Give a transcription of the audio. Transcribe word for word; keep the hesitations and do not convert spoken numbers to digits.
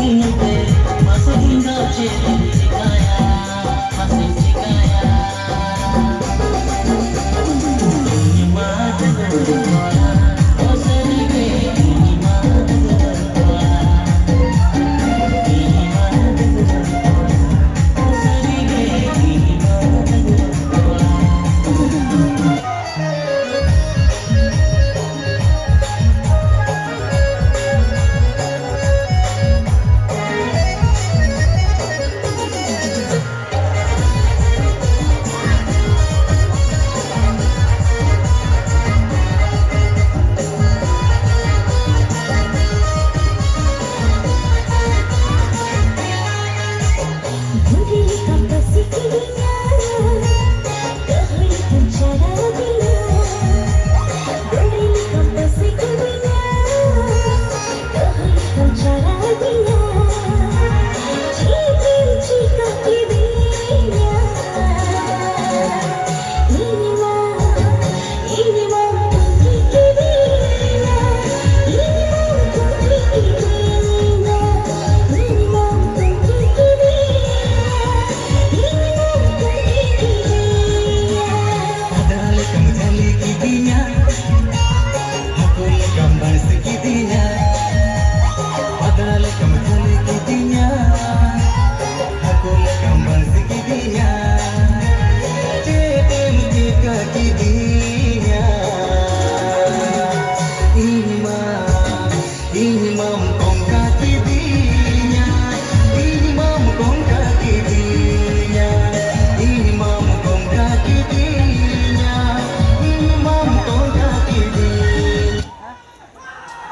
ᱤᱧ ᱛᱮ ᱢᱟᱥᱮ ᱤᱧ ᱫᱚ ᱪᱮᱫ ᱤᱧ ᱪᱤᱠᱟᱹᱭᱟ, ᱢᱟᱥᱮᱧ ᱪᱤᱠᱟᱹᱭᱟ? ᱤᱧ ᱢᱟ ᱰᱟᱺᱜᱩᱣᱟᱹ ᱠᱚᱲᱟ, ᱚ ᱥᱟᱹᱨᱤ ᱜᱮ ᱤᱧ ᱢᱟ ᱰᱟᱺᱜᱩᱣᱟᱹ ᱠᱚᱲᱟ, ᱤᱧ ᱢᱟ ᱰᱟᱺᱜᱩᱣᱟᱹ ᱠᱚᱲᱟ, ᱚ ᱥᱟᱹᱨᱤ ᱜᱮ ᱤᱧ ᱢᱟ ᱰᱟᱺᱜᱩᱣᱟᱹ ᱠᱚᱲᱟ᱾ ᱫᱷᱩᱲᱤ ᱞᱮᱠᱟᱢ ᱯᱟᱹᱥᱤ ᱠᱤᱫᱤᱧᱟ, ᱠᱟᱹᱦᱩ ᱞᱮᱠᱟᱢ ᱪᱟᱨᱟᱣ ᱫᱤᱧᱟ᱾ ᱫᱷᱩᱲᱤ ᱞᱮᱠᱟᱢ ᱯᱟᱹᱥᱤ ᱠᱤᱫᱤᱧᱟ, ᱠᱟᱹᱦᱩ ᱞᱮᱠᱟᱢ ᱪᱟᱨᱟᱣ ᱫᱤᱧᱟ᱾ ᱪᱮᱫ ᱮᱢ ᱪᱤᱠᱟᱹ ᱠᱤᱫᱤᱧᱟ? ᱤᱧ ᱢᱟ, ᱤᱧ ᱢᱟᱢ ᱛᱩᱠᱤ ᱠᱤᱫᱤᱧᱟ, ᱤᱧ ᱢᱟᱢ ᱛᱩᱠᱤ ᱠᱤᱫᱤᱧᱟ, ᱤᱧ ᱢᱟᱢ ᱛᱩᱠᱤ ᱠᱤᱫᱤᱧᱟ, ᱤᱧ ᱢᱟᱢ ᱛᱩᱠᱤ ᱠᱤᱫᱤᱧᱟ᱾ ᱯᱟᱛᱲᱟ ᱞᱮᱠᱟᱢ ᱡᱷᱟᱹᱞᱤ ᱠᱤᱫᱤᱧᱟ, ᱦᱟᱹᱠᱩ ᱞᱮᱠᱟᱢ ᱵᱟᱹᱲᱥᱤ ᱠᱤᱫᱤᱧᱟ᱾ ᱯᱟᱛᱲᱟ ᱞᱮᱠᱟᱢ ᱡᱷᱟᱹᱞᱤ ᱠᱤᱫᱤᱧᱟ, ᱦᱟᱹᱠᱩ ᱞᱮᱠᱟᱢ ᱵᱟᱹᱲᱥᱤ ᱠᱤᱫᱤᱧᱟ᱾ ᱪᱮᱫ ᱮᱢ ᱪᱤᱠᱟᱹ ᱠᱤᱫᱤᱧᱟ? ᱤᱧ ᱢᱟ, ᱤᱧ ᱢᱟᱢ